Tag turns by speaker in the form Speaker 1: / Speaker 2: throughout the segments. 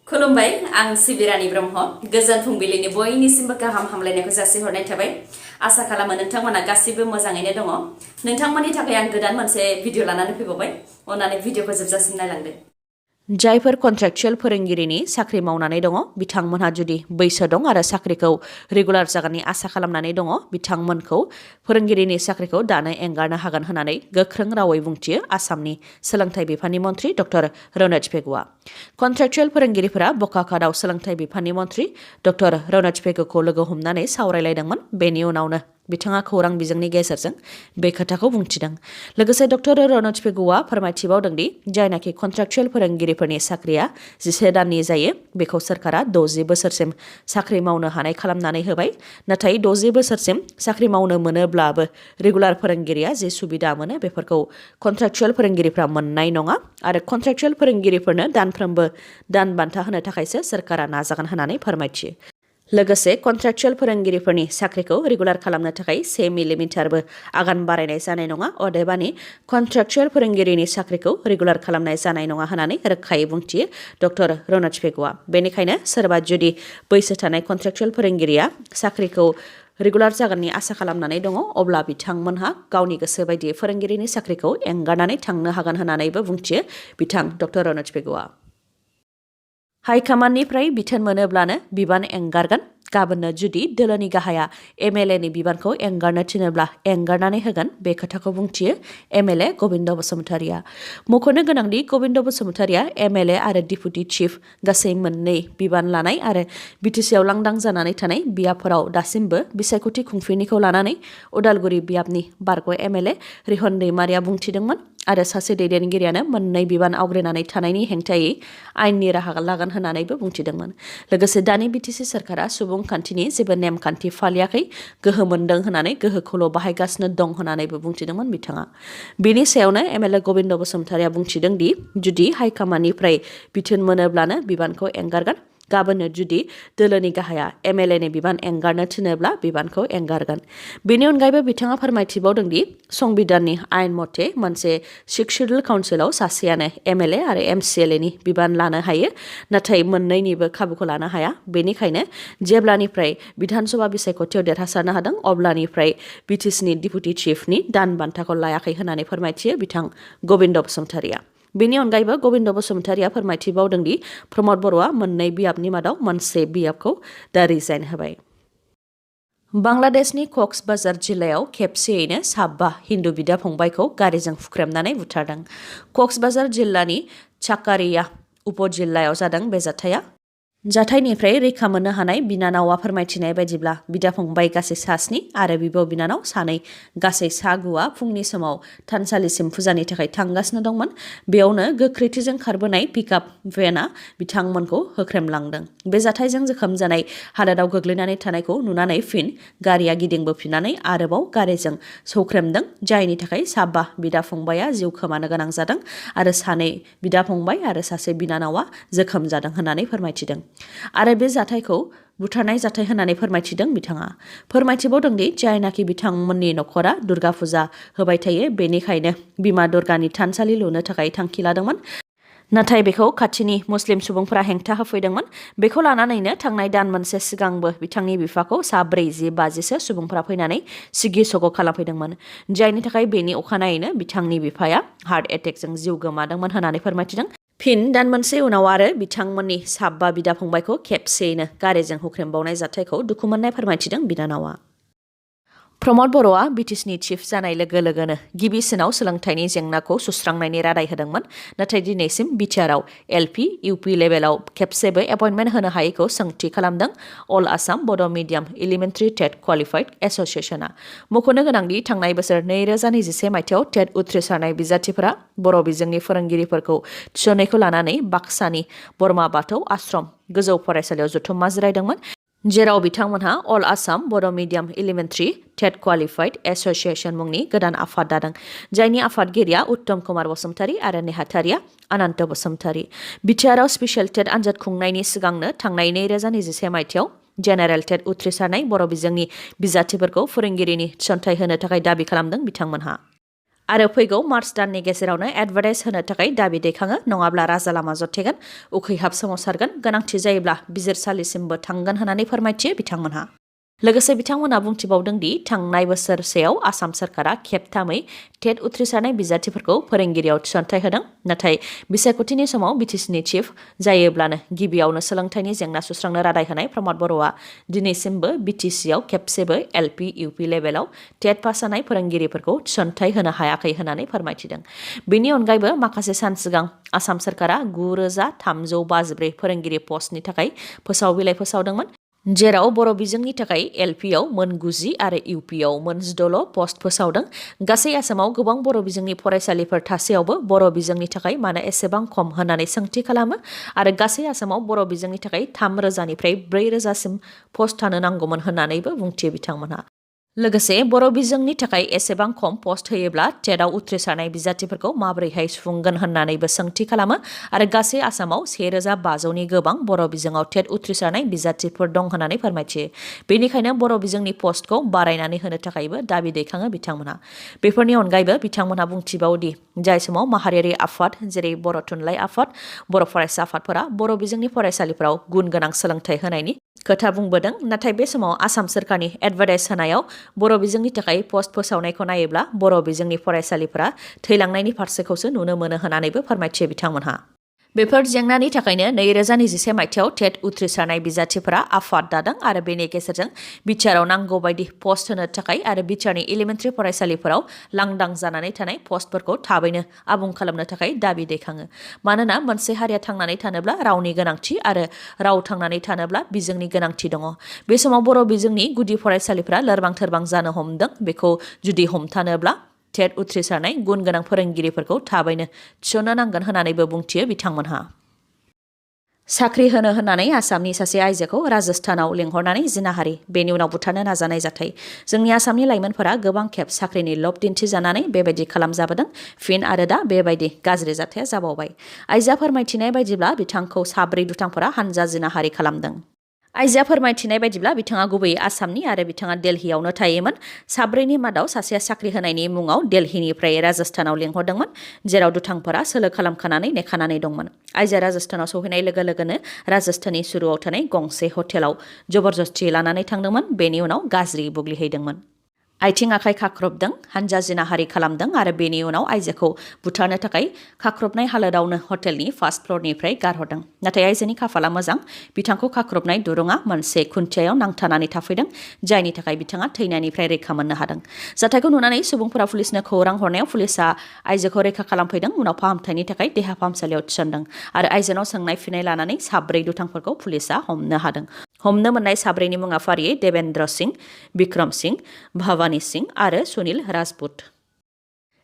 Speaker 1: खुलुमबाय आं सिबिरानि ब्रह्म गोजोन फुंबिलिनि बयनिसिमबो गाहाम हामलायनायखौ जासिहरनाय थाबाय आसा खालामो नोंथांमोना गासिबो मोजाङैनो दङ नोंथांमोननि थाखाय आं गोदान मोनसे भिडिअ लानानै फैबावबाय अन्नानै भिडिअखौ जोबजासिम नायलांदो जायफोर कन्ट्रेक्चुअल फोरोंगिरिनि साख्रि मावनानै दङ बिथांमोनहा जुदि बैसो दं आरो साख्रिखौ रेगुलार जागोननि आसा खालामनानै दङ बिथांमोनखौ फोरोंगिरिनि साख्रिखौ दानो एंगारनो हागोन होननानै गोख्रों रावै बुंथियो आसामनि सोलोंथाइ बिफाननि मन्थ्रि डक्टर रनज पेगुआ कन्ट्रेक्चुअल फोरोंगिरिफोरा बकाखादाव सोलोंथाइ बिफाननि मन्थ्रि डक्टर रनज पेगुखौ लोगो हमनानै सावरायलायदोंमोन बेनि उनावनो बिथाङा खौरां बिजोंनि गेजेरजों बे खोथाखौ बुंथिदों लोगोसे डक्टर रनज पेगुआ फोरमायथिबावदों दि जायनाखि कन्ट्रेक्चुअल फोरोंगिरिफोरनि साख्रिया 11 दाननि जायो बेखौ सरकारा 60 बोसोरसिम साख्रि मावनो हानाय खालामनानै होबाय नाथाय 60 बोसोरसिम साख्रि मावनो मोनोब्लाबो रेगुलार फोरोंगिरिया जे सुबिदा मोनो बेफोरखौ कन्ट्रेक्चुअल फोरोंगिरिफ्रा मोननाय नङा आरो कन्ट्रेक्चुअल फोरोंगिरिफोरनो दानफ्रोमबो दान बान्था होनो थाखायसो सरकारा नाजागोन होननानै फोरमायथियो लोगोसे कन्ट्रेक्चुअल फोरोंगिरिफोरनि साख्रिखौ रेगुलार खालामनो थाखाय 1 मिलिमिटारबो आगान बारायनाय जानाय नङा अदेबानि कन्ट्रेक्चुअल फोरोंगिरिनि साख्रिखौ रेगुलार खालामनाय जानाय नङा होननानै रोखायै बुंथियो डक्टर रनज पेगुआ बेनिखायनो सोरबा जुदि बैसो थानाय कन्ट्रेक्चुअल फोरोंगिरिया साख्रिखौ रेगुलार जागोननि आसा खालामनानै दङ अब्ला बिथांमोनहा गावनि गोसो बायदियै फोरोंगिरिनि साख्रिखौ एंगारनानै थांनो हागोन होननानैबो बुंथियो बिथां डक्टर रनज पेगुआ हाइकमान्डनिफ्राय बिथोन मोनोब्लानो बिबान एंगारगोन गाबोननो जुदि दोलोनि गाहाया एमएलएनि बिबानखौ एंगारनो थिनोब्ला एंगारनानै होगोन बे खोथाखौ बुंथियो एमएलए गबिन्द बसुमतारिया मख'नो गोनांदि गबिन्द बसुमतारिया एमएलए आरो डिपुटि चिफ गासै मोननै बिबान लानाय आरो बिटिसिआव लांदां जानानै थानाय बियाबफोराव दासिमबो बिसायख'थि खुंफिननायखौ लानानै उदालगुरि बियाबनि बारग' एमएलए रिहन दैमारिया बुंथिदोंमोन आरो सासे दैदेनगिरियानो मोननै बिबान आवग्रिनानै थानायनि हेंथायै आयेननि राहा लागोन होननानैबो बुंथिदोंमोन लोगोसे दानि बिटिसि सरकारा सुबुंखान्थिनि जेबो नेमखान्थि फालियाखै गोहो मोन्दों होननानै गोहोखौल' बाहायगासिनो दं होननानैबो बुंथिदोंमोन बिथाङा बेनि सायावनो एमएलए गबिन्द बसुमतारिया बुंथिदों दि जुदि हाइकमान्डनिफ्राय बिथोन मोनोब्लानो बिबानखौ एंगारगोन गाबोननो जुदि दोलोनि गाहाया एमएलएनि बिबान एंगारनो थिनोब्ला बिबानखौ एंगारगोन बेनि अनगायैबो बिथाङा फोरमायथिबावदों दि संबिधाननि आयेन मथे मोनसे 6 शेड्युल काउन्सिलाव सासेयानो एमएलए आरो एमसिएलएनि बिबान लानो हायो नाथाय मोननैनिबो खाबुखौ लानो हाया बेनिखायनो जेब्लानिफ्राय बिधानसभा बिसायख'थियाव देरहासारनो हादों अब्लानिफ्राय बिटिसिनि डिपुटि चिफनि दान बान्थाखौ लायाखै होननानै फोरमायथियो बिथां गबिन्द बसुमतारिया बेनि अनगायैबो गबिन्द बसुमतारिया फोरमायथिबावदों दि प्रमद बर'आ मोननै बियाबनि मादाव मोनसे बियाबखौ दा रिजाइन होबाय बांलादेशनि कक्स बाजार जिल्लायाव खेबसेयैनो 7 हिन्दु बिदा फंबायखौ गारिजों हुख्रेमनानै बुथारदों कक्स बाजार जिल्लानि चाकारिया उपजिल्लायाव जादों बे जाथायनिफ्राय रैखा मोननो हानाय बिनानावा फोरमायथिनाय बायदिब्ला बिदा फंबाय गासै 7 आरो बिब' बिनानाव 2 गासै 9 फुंनि समाव थानसालिसिम फुजानि थाखाय थांगासिनो दंमोन बेयावनो गोख्रैथिजों खारबोनाय पिकआप भेनआ बिथांमोनखौ होख्रेमलांदों बे जाथायजों जोखोम जानाय हालोदाव गोग्लैनानै थानायखौ नुनानै फिन गारिया गिदिंबोफिननानै आरोबाव गारिजों सौख्रेमदों जायनि थाखाय 7 बिदा फंबाया जिउ खोमानो गोनां जादों आरो 2 बिदा फंबाय आरो 1 बिनानावा जोखोम जादों होननानै फोरमायथिदों आरो बे जाथायखौ बुथारनाय जाथाय होननानै फोरमायथिदों बिथाङा फोरमायथिबावदों दि जायनाखि बिथांमोननि नखरा दुर्गा फुजा होबाय थायो बेनिखायनो बिमा दुर्गानि थानसालि लुनो थाखाय थांखि लादोंमोन नाथाय बेखौ खाथिनि मुस्लिम सुबुंफोरा हेंथा होफैदोंमोन बेखौ लानानैनो थांनाय दान मोनसे सिगांबो बिथांनि बिफाखौ 40-50सो सुबुंफोरा फैनानै सिगि सग' खालामफैदोंमोन जायनि थाखाय बेनि अखानायैनो बिथांनि बिफाया हार्ट एटेकजों जिउ गोमादोंमोन होननानै फोरमायथिदों फिन दान मोनसे उनाव आरो बिथांमोननि 7 बिदा फंबायखौ खेबसेयैनो गारिजों हुख्रेमबावनाय जाथायखौ दुखु मोननाय फोरमायथिदों बिनानावा प्रमद बर'आ बिटिसिनि चिफ जानाय लोगो लोगोनो गिबिसिनाव सोलोंथाइनि जेंनाखौ सुस्रांनायनि रादाय होदोंमोन नाथाय दिनैसिम बिटिआरआव एलपि इउपि लेभेलाव खेबसेबो एपइन्टमेन्ट होनो हायैखौ सोंथि खालामदों अल आसाम बड' मिडियाम एलिमेन्टारि टेट क्वालिफाइड एस'सिएशना मख'नो गोनांदि थांनाय बोसोर 2021 मायथाइयाव टेट उथ्रिसारनाय बिजाथिफोरा बर' बिजोंनि फोरोंगिरिफोरखौ थिसननायखौ लानानै बाक्सानि बरमा बाथौ आश्रम गोजौ फरायसालियाव जथुम्मा जिरायदोंमोन जेराव बिथांमोनहा अल आसाम बड' मिडियाम एलिमेन्टारि टेट क्वालिफाइड एस'सिएशन मुंनि गोदान आफाद दादों जायनि आफादगिरिया उत्तम कुमार बसुमतारी आरो नेहाथारिया अनन्त बसुमतारी बिटिआरआव स्पेसियेल टेट आनजाद खुंनायनि सिगांनो थांनाय 2021 मायथाइयाव जेनेरेल टेट उथ्रिसारनाय बर' बिजोंनि बिजाथिफोरखौ फोरोंगिरिनि थिसनथाइ होनो थाखाय दाबि खालामदों बिथांमोनहा आरो फैगौ मार्च दाननि गेजेरावनो एडभार्टाइज होनो थाखाय दाबि दैखाङो नङाब्ला राजा लामा जथेगोन उखैहाब सोमावसारगोन गोनांथि जायोब्ला बिजिरसालिसिमबो थांगोन होननानै फोरमायथियो बिथांमोनहा। लोगोसे बिथांमोनहा बुंथिबावदों दि थांनाय बोसोरसेयाव आसाम सरकारा खेबथामै टेट उथ्रिसारनाय बिजाथिफोरखौ फोरोंगिरियाव थिसनथाइ होदों। नाथाय बिसायख'थिनि समाव बिटिसिनि चिफ जायोब्लानो गिबियावनो सोलोंथाइनि जेंना सुस्रांनो रादाय होनाय प्रमद बर'आ दिनैसिमबो बिटिसियाव खेबसेबो एलपि इउपि लेभेलाव टेट पास जानाय फोरोंगिरिफोरखौ थिसनथाइ होनो हायाखै होननानै फोरमायथिदों। बेनि अनगायैबो माखासे सान सिगां आसाम सरकारा 9,354 फोरोंगिरि पस्टनि थाखाय फोसाव बिलाइ फोसावदोंमोन, जेराव बर' बिजोंनि थाखाय एलपिआव मोन 90 आरो इउपिआव मोन 16 पस्ट फोसावदों। गासै आसामाव गोबां बर' बिजोंनि फरायसालिफोर थासेयावबो बर' बिजोंनि थाखाय मानो एसेबां खम होननानै सोंथि खालामो आरो गासै आसामाव बर' बिजोंनि थाखाय 3,000निफ्राय 4,000सिम पस्ट थानो नांगौमोन होननानैबो बुंथियो बिथांमोनहा। लोगोसे बर' बिजोंनि थाखाय एसेबां खम पस्ट होयोब्ला टेटआव उथ्रिसारनाय बिजाथिफोरखौ माबोरैहाय सुफुंगोन होननानैबो सोंथि खालामो आरो गासै आसामाव 1,500नि गोबां बर' बिजोङाव टेट उथ्रिसारनाय बिजाथिफोर दं होननानै फोरमायथियो। बेनिखायनो बर' बिजोंनि पस्टखौ बारायनानै होनो थाखायबो दाबि दैखाङो बिथांमोनहा। बेफोरनि अनगायैबो बिथांमोनहा बुंथिबावदि जाय समाव माहारियारि आफाद जेरै बर' थुनलाइ आफाद, बर' फरायसा आफादफोरा बर' बिजोंनि फरायसालिफोराव गुन गोनां सोलोंथाइ होनायनि खोथा बुंबोदों, नाथाय बे समाव आसाम सरकारनि एडभार्टाइज होनायाव बर' बिजोंनि थाखाय पस्ट फोसावनायखौ नायोब्ला बर' बिजोंनि फरायसालिफोरा थैलांनायनि फारसेखौसो नुनो मोनो होननानैबो फोरमायथियो बिथांमोनहा। बेफोर जेंनानि थाखायनो 2021 मायथाइयाव टेट उथ्रिसारनाय बिजाथिफोरा आफाद दादों आरो बेनि गेजेरजों बिटिआरआव नांगौ बायदि पस्ट होनो थाखाय आरो बिटिआरनि एलिमेन्टारि फरायसालिफोराव लांदां जानानै थानाय पस्टफोरखौ थाबैनो आबुं खालामनो थाखाय दाबि दैखाङो। मानोना मोनसे हारिया थांनानै थानोब्ला रावनि गोनांथि आरो राव थांनानै थानोब्ला बिजोंनि गोनांथि दङ। बे समाव बर' बिजोंनि गुदि फरायसालिफोरा लोरबां थोरबां जानो हमदों। बेखौ जुदि हमथानोब्ला टेट उथ्रिसारनाय गुन गोनां फोरोंगिरिफोरखौ थाबैनो थिसननो नांगोन होननानैबो बुंथियो बिथांमोनहा। साख्रि होनो होननानै आसामनि सासे आइजोखौ राजस्थानाव लिंहरनानै जिनाहारि, बेनि उनाव बुथारनो नाजानाय जाथाय। जोंनि आसामनि लाइमोनफोरा गोबां खेब साख्रिनि लब दिन्थिजानानै बेबायदि खालामजाबोदों। फिन आरो दा बेबायदि गाज्रि जाथाया जाबावबाय। आइजोआ फोरमायथिनाय बायदिब्ला बिथांखौ 4 दुथांफोरा हानजा जिनाहारि खालामदों। आइजोआ फोरमायथिनाय बायदिब्ला बिथाङा गुबैयै आसामनि आरो बिथाङा दिल्लीयावनो थायोमोन। 4नि मादाव सासेया साख्रि होनायनि मुङाव दिल्लीनिफ्राय राजस्थानाव लिंहरदोंमोन, जेराव दुथांफोरा सोलो खालामखानानै नेखानानै दंमोन। आइजोआ राजस्थानाव सौहैनाय लोगो लोगोनो राजस्थाननि सुरुआव थानाय गंसे हटेलाव जबरदस्ति लानानै थांदोंमोन। बेनि उनाव गाज्रि बुग्लिहैदोंमोन। आथिं आखाइ खाख्रबदों, हानजा जिनाहारि खालामदों आरो बेनि उनाव आइजोखौ बुथारनो थाखाय खाख्रबनाय हालोदावनो हटेलनि फार्स्ट फ्ल'रनिफ्राय गारहरदों। नाथाय आइजोनि खाफाला मोजां, बिथांखौ खाख्रबनाय दुरुङा मोनसे खुन्थियायाव नांथानानै थाफैदों, जायनि थाखाय बिथाङा थैनायनिफ्राय रैखा मोननो हादों। जाथायखौ नुनानै सुबुंफोरा पुलिसनो खौरां हरनायाव पुलिसआ आइजोखौ रैखा खालामफैदों, उनाव फाहामथायनि थाखाय देहा फाहामसालियाव थिसनदों आरो आइजोनाव सोंनाय फिननाय लानानै 4 दुथांफोरखौ पुलिसआ हमनो हादों। हमनो मोननाय 4नि मुङा फारियै देवेन्द्र सिंह, बिक्रम सिंह, भवानी सिंह आरो सुनील राजपुत।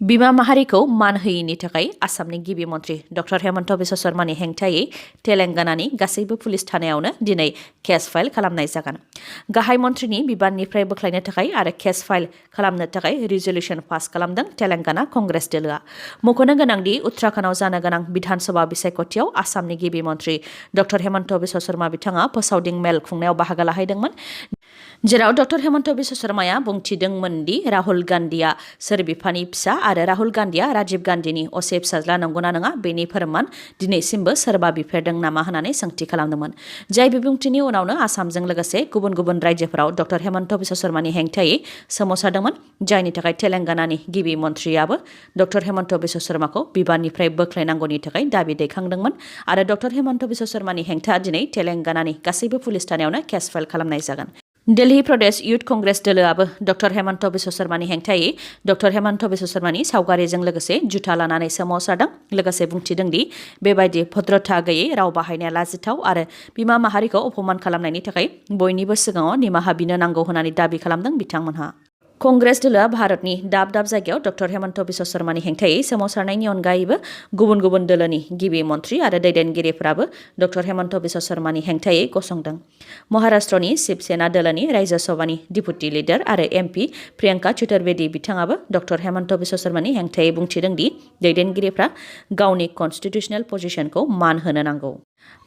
Speaker 1: बिमा माहारिखौ मान होयिनि थाखाय आसामनि गिबि मन्थ्रि डक्टर हेमन्त बिश्व शर्मानि हेंथायै तेलेंगानानि गासैबो पुलिस थानायावनो दिनै केस फाइल खालामनाय जागोन। गाहाय मन्थ्रिनि बिबाननिफ्राय बोख्लायनो थाखाय आरो केस फाइल खालामनो थाखाय रिजलिउसन पास खालामदों तेलेंगाना कंग्रेस दोलोआ। मख'नो गोनांदि उत्तराखन्डआव जानो गोनां बिधान सभा बिसायख'थियाव आसामनि गिबि मन्थ्रि डक्टर हेमन्त बिश्व शर्मा बिथाङा फोसावदिं मेल खुंनायाव बाहागो लाहैदोंमोन, जेराव डक्टर हेमन्त बिश्व शर्माया बुंथिदोंमोन दि राहुल गान्धीआ सोर बिफानि फिसा आरो राहुल गान्धीआ राजीव गान्धीनि असे फिसाज्ला नंगौना नङा बेनि फोरमान दिनैसिमबो सोरबा बिफेरदों नामा होननानै सोंथि खालामदोंमोन। जाय बिबुंथिनि उनावनो आसामजों लोगोसे गुबुन गुबुन रायजोफोराव डक्टर हेमन्त बिश्व शर्मानि हेंथायै सोमावसारदोंमोन, जायनि थाखाय तेलेंगानानि गिबि मन्थ्रियाबो डक्टर हेमन्त बिश्व शर्माखौ बिबाननिफ्राय बोख्लायनांगौनि थाखाय दाबि दैखांदोंमोन आरो डक्टर हेमन्त बिश्व शर्मानि हेंथा दिनै तेलेंगानानि गासैबो पुलिस थानायावनो केस फाइल खालामनाय जागोन। दिल्ली प्रदेश युथ कंग्रेस दोलोआबो डक्टर हेमन्त बिश्व शर्मानि हेंथायै डक्टर हेमन्त बिश्व शर्मानि सावगारिजों लोगोसे जुथा लानानै सोमावसारदों। लोगोसे बुंथिदों दि बेबायदि भद्रता गैयै राव बाहायनाया लाजिथाव आरो बिमा माहारिखौ अपमान खालामनायनि थाखाय बयनिबो सिगाङाव निमाहा बिनो नांगौ होननानै दाबि खालामदों बिथांमोनहा। कंग्रेस दोलोआ भारतनि दाब दाब जायगायाव डक्टर हेमन्त बिश्व शर्मानि हेंथायै सोमावसारनायनि अनगायैबो गुबुन गुबुन दोलोनि गिबि मन्थ्रि आरो दैदेनगिरिफोराबो डक्टर हेमन्त बिश्व शर्मानि हेंथायै गसंदों। महाराष्ट्रनि शिवसेना दोलोनि रायजो सभानि डिपुटि लिडार आरो एमपि प्रियंका चतुर्वेदी बिथाङाबो डक्टर हेमन्त बिश्व शर्मानि हेंथायै बुंथिदों दि दैदेनगिरिफ्रा गावनि कन्स्टिटिउसनेल पजिशनखौ मान होनो नांगौ।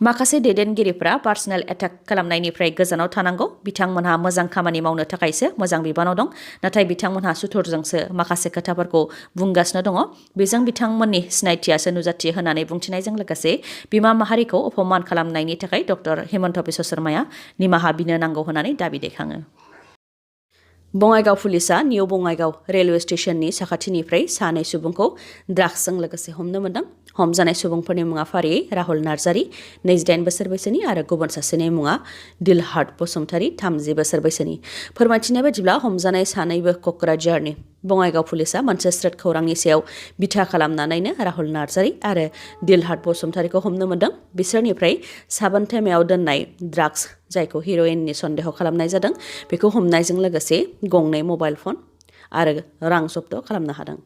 Speaker 1: माखासे दैदेनगिरिफ्रा पार्सनेल एटाक खालामनायनिफ्राय गोजानाव थानांगौ बिथांमोनहा मोजां खामानि मावनो थाखायसो मोजां बिबानाव दं नाथाय बिथांमोनहा सुथुरजोंसो माखासे खोथाफोरखौ बुंगासिनो दङ बेजों बिथांमोननि सिनायथियासो नुजाथियो होननानै बुंथिनायजों लोगोसे बिमा माहारिखौ अपमान खालामनायनि थाखाय डक्टर हेमन्त बिश्व शर्माया निमाहा बिनो नांगौ होननानै दाबि दैखाङो बङाइगाव पुलिसा निउ बङाइगाव रेलवे स्टेशननि साखाथिनिफ्राय सानै सुबुंखौ ड्राग्सजों लोगोसे हमनो मोनदों हमजानाय सुबुंफोरनि मुङा फारियै राहुल नार्जारी 28 बोसोर बैसोनि आरो गुबुन सासेनि मुङा दिलहाट बसुमतारी 30 बोसोर बैसोनि फोरमायथिनाय बायदिब्ला हमजानाय सानैबो क'क्राझारनि बङाइगाव पुलिसा मोनसे स्रेट खौरांनि सायाव बिथा खालामनानैनो राहुल नार्जारी आरो दिलहाट बसुमतारीखौ हमनो मोनदों बिसोरनिफ्राय साबोन थेमायाव दोननाय ड्राग्स जायखौ हिर'इननि सन्देह खालामनाय जादों बेखौ हमनायजों लोगोसे गंनै मबाइल फन आरो रां जब्द खालामनो हादों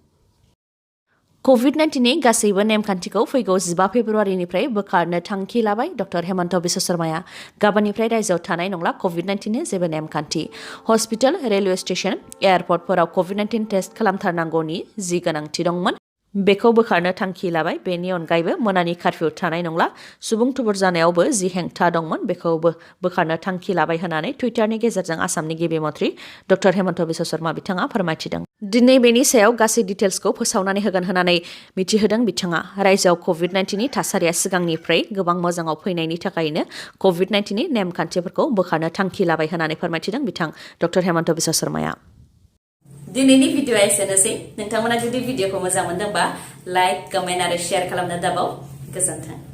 Speaker 1: कभिड-19नि गासैबो नेमखान्थिखौ फैगौ 15 फेब्रुवारिनिफ्राय बोखारनो थांखि लाबाय डक्टर हेमन्त बिश्व शर्माया गाबोननिफ्राय रायजोआव थानाय नंला कभिड-19नि जेबो नेमखान्थि हस्पिटाल रेलवे स्टेशन एयारपर्टफोराव कभिड-19 टेस्ट खालामथारनांगौनि जि गोनांथि दंमोन बेखौ बोखारनो थांखि लाबाय बेनि अनगायैबो मोनानि काफिउ थानाय नंला सुबुं थुबुर जानायावबो जि हेंथा दंमोन बेखौबो बोखारनो थांखि लाबाय होननानै टुइटारनि गेजेरजों आसामनि गिबि मन्थ्रि डक्टर हेमन्त बिश्व शर्मा बिथाङा फोरमायथिदों दिनै बेनि सायाव गासै डिटेल्सखौ फोसावनानै होगोन होननानै मिथिहोदों बिथाङा रायजोआव कभिड-19नि थासारिया सिगांनिफ्राय गोबां मोजाङाव फैनायनि थाखायनो कभिड-19नि नेमखान्थिफोरखौ बोखारनो थांखि लाबाय होननानै फोरमायथिदों बिथां डक्टर हेमन्त बिश्व शर्माया दिनैनि भिडिअ'आ एसेनोसै नोंथांमोना जुदि भिडिअ'खौ मोजां मोनदोंबा लाइक कमेन्ट आरो शेयार खालामनो दाबाव गोजोन्थों